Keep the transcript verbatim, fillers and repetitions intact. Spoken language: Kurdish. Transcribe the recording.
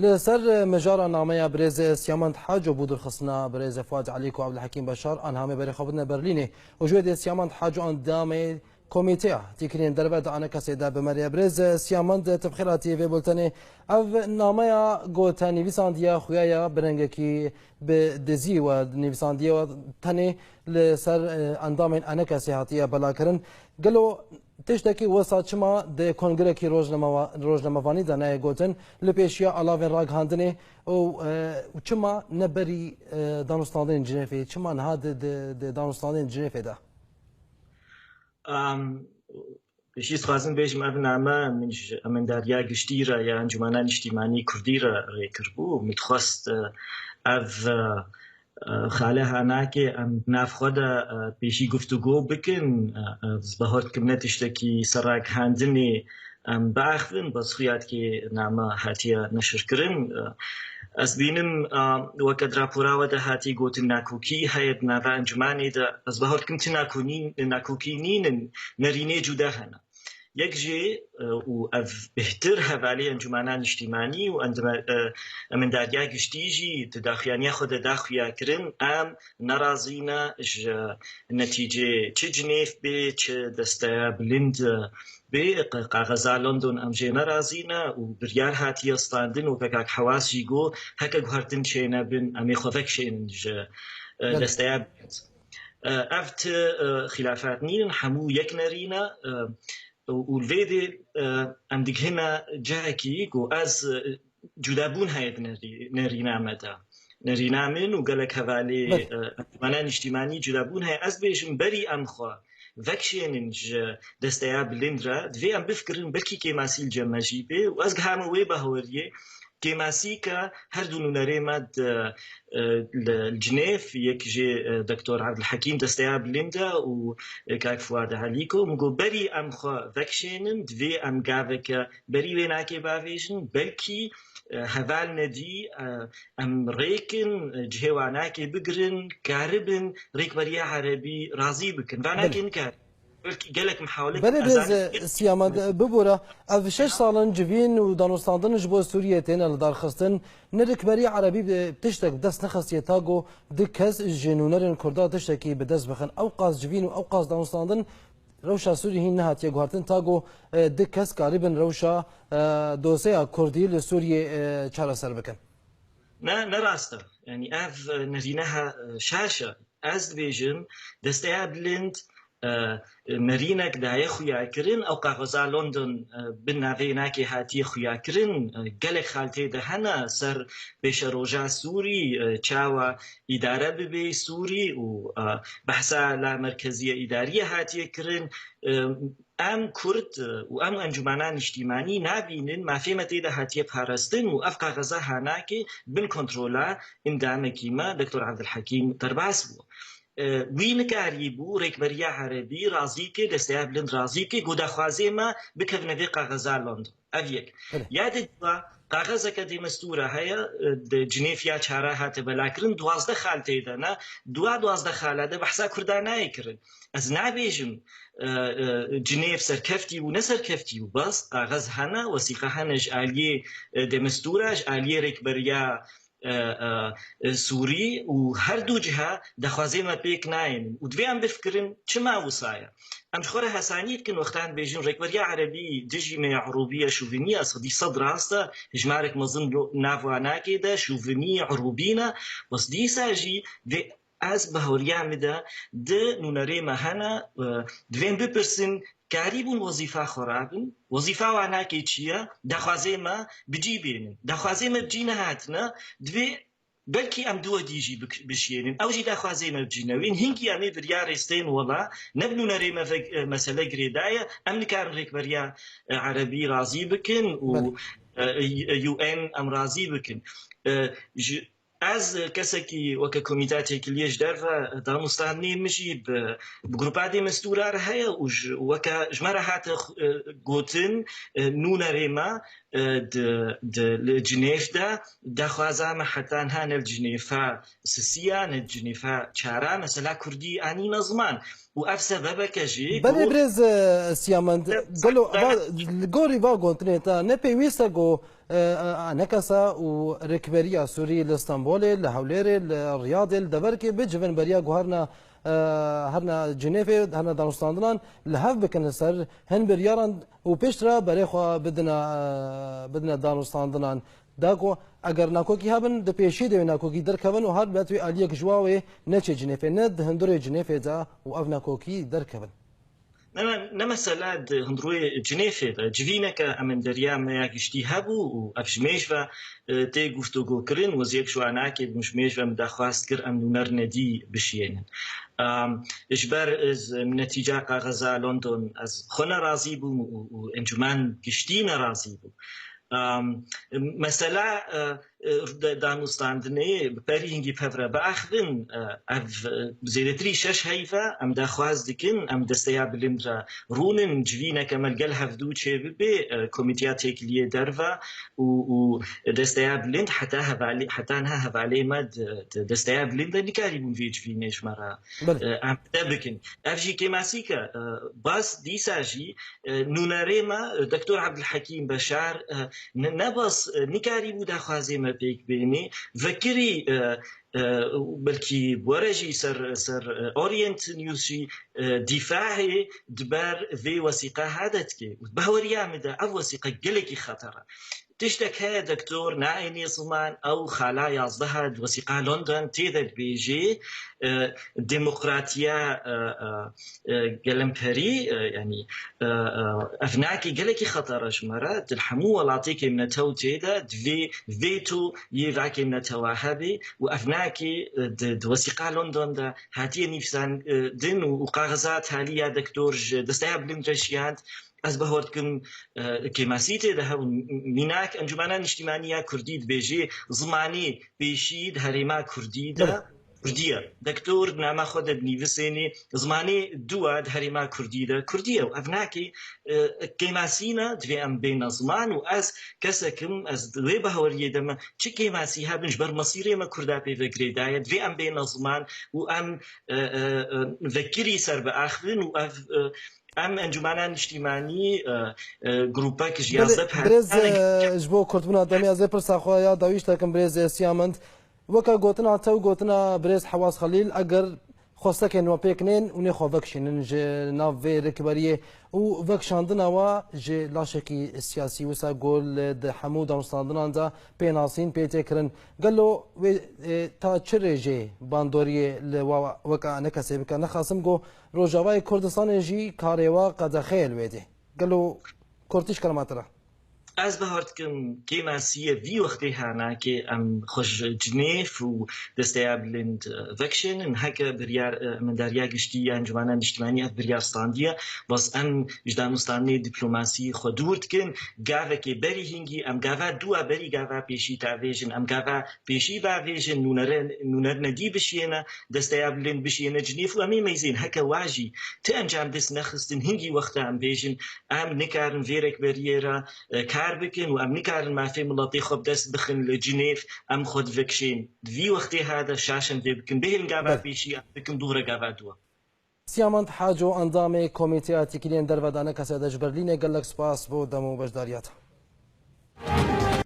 Li ser mijara nameya birêz Siyamend Haco bû dûrxistina birêz Fuad Elî ku Abdulhekîm Beşar an hamê berê xwe bidine Berlînê û ji wê dê Siyamend Haco endamê komîteya têkiliyên derve di anekesê de bi me re ye. Birêz Siyamend, tu bi xêr hatî vê bultenê. Ev nameya ku te nivîsandiye xuya ya bi rengekî bi dizî we nivîsandiye we tenê li ser, e, endamên enekesê hatiye belakirin. Gelo tiştekî wisa çima di kongirekî rojnamewa-, rojnamevanî de neyê gotin, li pêşiya alavên ragihandinê û, e, û çima ne berî, e, danûstandinên Cinêfê, çima niha di, di, di danûstandinên Cinêfê de? Am, pêşî dixwazim bêjim, ev name min ji Emendariya Giştî re ya Encûmena Niştîmanî Kurdî re rê kiribû. Min dixwest, e, ev, e, e, xale hanakê em nav xwe de, e, pêşî guftûgo bikin. E, e, ez bawer dikim ne tiştekî ser ragihandinê em biaxivin, bes xuya dikê name hatiye neşirkirin. E, ez bînim, e, weke di rapora we de hatî gotin nakokî heye di nava encûmanê de. Ez bawer dikim ti nakonî-, nakokî nînin, nerînê cuda hene. Yek jê, e, û ev bêhtir hevalê Encûmena Niştîmanî û endime-, e, Emendariya Giştî jî di daxuyaniya xwe de daxuya kirin, em nerazî ne ji netîcê çi Cinêv bê, çi Desteya Bilind bê, qa-, qaxeza London em jê nerazî ne û biryar hatiye standin û weke kak Hewas jî got, heke guhertin çênebin, em ê xwe vekişênin ji, e, Belê. Desteya Bilind. E, ev ti, e, xilafat nînin, hemû yek nerîne, e, û li vê dê, e, em digihine cihekî ku ez, e, cudabûn heye di nerî-, nerîna me de. Nerîna min û gelek hevalê, Belê. E, Encûmena Niştîmanî cudabûn heye. Ez bêjim berî em xwe vekişênin ji Desteya Bilind re, divê em bifikirin belkî kêmasî li cem me jî bê û ez gihame wê baweriyê, kêmasîka her du nûnerê me di, e, li Cinêv, yek jê, e, Doktor Evdilhekîm Desteya Bilind e û, e, kak Fuad Elîko, min got berî em xwe vekişênin, divê em gaveke berî wê nakê bavêjin, belkî, e, heval nedî, e, em rêkin, e, cihê wanakê bigirin, karibin rêkberiya erebî razî bikin. Belê. Vanakê nikar. Belkî gelek mihawle Belê ez birêz zanim. Siyaman, bibûre, ev şeş sal in civîn û danûstandin ji bo Sûriyê têne lidarxistin. Ne rêkberiya erebî bi tiştek bi dest nexistiye ta ku du kes ji nûnerên Kurda tiştekî bi dest bixin. Ew qas civîn û ew qas danûstandin rewşa Sûriyê hîn nehatiye guhertin ta ku, e, du kes karibin rewşa, e, doseya Kurdî li Sûriyê, e, çareser bikin. Ne, ne rast e. Yanî ev, e, nerîneha, e, şaş e. Ez dibêjim, Desteya Bilind, e, nerînek daye xuyakirin, ew kaxeza London, e, bi navê nakê hatiye xuyakirin, e, gelek xal tê de hene ser pêşeroja Sûrî, e, çawa îdare bibe Sûrî û, e, behsa la merkeziye îdariye hatiye kirin. E, Em Kurd, e, û em encûmena niştîmanî nabînin, mafê me tê de hatiye parastin û ev kaxeza hanakê bin kontrola endamekî me, Doktor Evdilhekîm, derbas bû. E, wî nikarîbû rêkberiya erebî razî bike, Desteya Bilind razî bike, ku daxwazê me bikevine vê kaxeza London. Ev yek. Belê. Ya di dua, kaxezeke dêmestûra heye, e, di Cinêv ya çara hate belakirin, duwazdeh xal tê de ne, dua duwazdeh xala de behsa Kurda nayê kirin. Ez nabêjim, e, e, Cinêv serkeftî û ne serkeftî û bes, kaxez hene, wesîqe hene ji aliyê, e, demestûra, ji aliyê rêkberiya, e, e, e, Sûrî û her du ciha daxwazê me pêk nayênin. Û divê em bifikirin, çima wisa ye? Em ji xwe re hesanî dikin, wextan dibêjin, rêkberiya erebî dijî me ya erûbî ye, şovînî ye, sedî sed rast e, hejmarek mezin lo-, nav wanakê de, şovînî, erûbî ne, bes dîsa jî vê Ez bi hewriya min de di nûnerê me hene, e, divên bipirsin, karîbûn wezîfa xwe rabin? Wezîfa wan nakê çi ye? Daxwazê me bi cî bênin. Daxwazê me bi cî nehatine, divê belkî em duwedî jî bik-, bişiyênin. Ew jî daxwazê me bi cî ne. Wên hingî em ê biryarê stên wela, ne bi nûnerê me ve, e, mesele girêdaye, em nikarin rêkberiya, e, erebî razî bikin û, Belê. e, U N em razî bikin. E, ji, Ez kesekî weke komîteya têkiliyê ji derve danûstandinê min jî bi, bi grupa dêmestûra re heye û ji, weke ji me re hate xu-, e, gotin, e, nûnerê me, e, di, di, li Cinêv de daxwaza me heta niha ne li Cinêfa sisiya, ne li Cinêfa çara mesela Kurdî anîne ziman. Û ev sebebeke jî Belê ku birêz, e, Siyamend, Te- gelo te- va, li gorî va gotinê te ne pêwîst e ku, e, e, nekesa û rikberiya Sûrî li Stenbolê, li Hewlêrê, li Riyadê, li Deverkê bicivin beriya ku herna, e, herna Cinêvê, herna danûstandinan li hev bikin li ser hin biryaran û piştre berê xwe bidine, e, bidine danûstandinan. Da ku eger nakokî hebin, di pêşî de wê nakokî derkevin û her bet wê aliyek ji wa wê neçê Cinêvê, ne di hundirê Cinêvê de û ev nakokî derkevin. Ne, ne, ne mesela di hundirê Cinêvê de civîneke emenderiya me ya giştî hebû û ev ji mêj ve, e, tê guftûgokirin, weziyek ji wa nake, ji mêj ve min daxwaz kir em nûner nedî bişiyênin. Am, ji ber ez, netîca kaxeza London ez xwe nerazî bûm û, û encûmen giştî nerazî bû. Em, mesela, e, e, de-, danûstandinê bi perî hingî pevre biaxivin, e, ev, e, zêdetirî şeş heyve em daxwaz dikin, em desteya bilind re rûnin, civîneke me li gel hevdû çêbibe, e, Komîteya Têkiliyê Derve û, û desteya bilind heta hevalê, heta niha hevalê me di, di desteya bilind de nikarîbûn vê civînê ji me re, Belê. e, amade bikin. Ev jî kêmasîk e, e, bas dîsa jî e, nûnerê me, e, Doktor Ebdulhekîm Beşar, e, ne, ne bas, e, nikarîbû daxwazê me pêk bênê. Vekirî, e, e, belkî bi we re jî ser, ser, e, Orient News jî, e, dîfahê di ber vê wesîqa ha de dike. Û di bahweriya min de ev wesîqa gelekî xeter e. Tiştek heye doktor naênê ziman, ew xala yazdeha di wesîqa London tê de dibêjê, e, demokratiya, e, e, e, gelemperî, e, yanî, e, e, ev nakê gelekî xeter e ji me re. Di hemû welatê kêmnetew tê de divê veto yê va kêmnetewa hebe û ev nakê, e, di, di wesîqa London de hatiye nivîsandin û, û kaxiza talî ya doktor ji desteya bilind re şiyand. Ez bawer dikim, e, kêmasî tê de hebûn. Mînak, Encûmena Niştîmanî ya Kurdî dibêje, zimanê pêşî di herêma Kurdî de Belê. Kurdî ye. Doktor di nama xwe de dinivîsênê, zimanê dû a di herêma Kurdî de Kurdî ye. Û ev nakê, e, kêmasî ne, divê em bêne ziman û ez kesek im, ez di wê baweriyê de me, çi kêmasî hebin ji ber mesîrê me Kurda pê ve girêdaye, divê em bêne ziman û em, e, e, e, vekirî ser biaxivin û ev, e, Em Encûmena Niştîmanî, e, e, grûpek ji Belê, yazdeh birêz, parçe e, ji bo kurtbûna demê ez ê pirsa xwe ya dawî ji te kim birêz, e, Siyamend. Weke gotina te û gotina birêz Hewaz Xelîl, eger xwestekên we pêk nên, hûn ê xwe vekişînin ji nav vê rêkberiyê û vekişandina we ji laşekî siyasî wisa ku li di hemû danûstandinan de pê nasîn, pê tê kirin. Gelo wê, e, ta çi rêjê bandoriyê li wa weka nekesê bike? Nexasim ku Rojavayê Kurdistanê jî karê we qedexeyê li wê dê. Gelo kurtî ji kerema te re. Ez bawer dikim kêmasî ye vî wextê ha nake em xwe ji Cinêv û desteya bilind, e, vekişênin. Heke biryar, e, emendariya giştî ya Encûmena Niştimanî ev biryar standiye, bes em ji danûstanê dîplomasî xwe dûr dikin. Gavekê berî hingî em gava dû a berî gava pêşî tavêjin, em gava pêşî bavêjin, nûnere-, nûner nedî bişiyêne, desteya bilind bişiyêne Cinêv û em ê meyzên heke wa jî ti encam dest nexistin, hingî wexta em bêjin, em nikarin vê rêkberiyê re, e, kar bikin û em nikarin mafê miletê xwe bi dest bixin li Cinêv, em xwe divekişên. Di vî wextê ha de şaş em vê bikin, bihêlin gava Belê. pêşî, em bikin duh re gava dû a. Siyamend Haco, endamê Komîteya Têkiliyên Derve Danekesê de ji Berlînê, gelek spas bo dem û beşdariya te.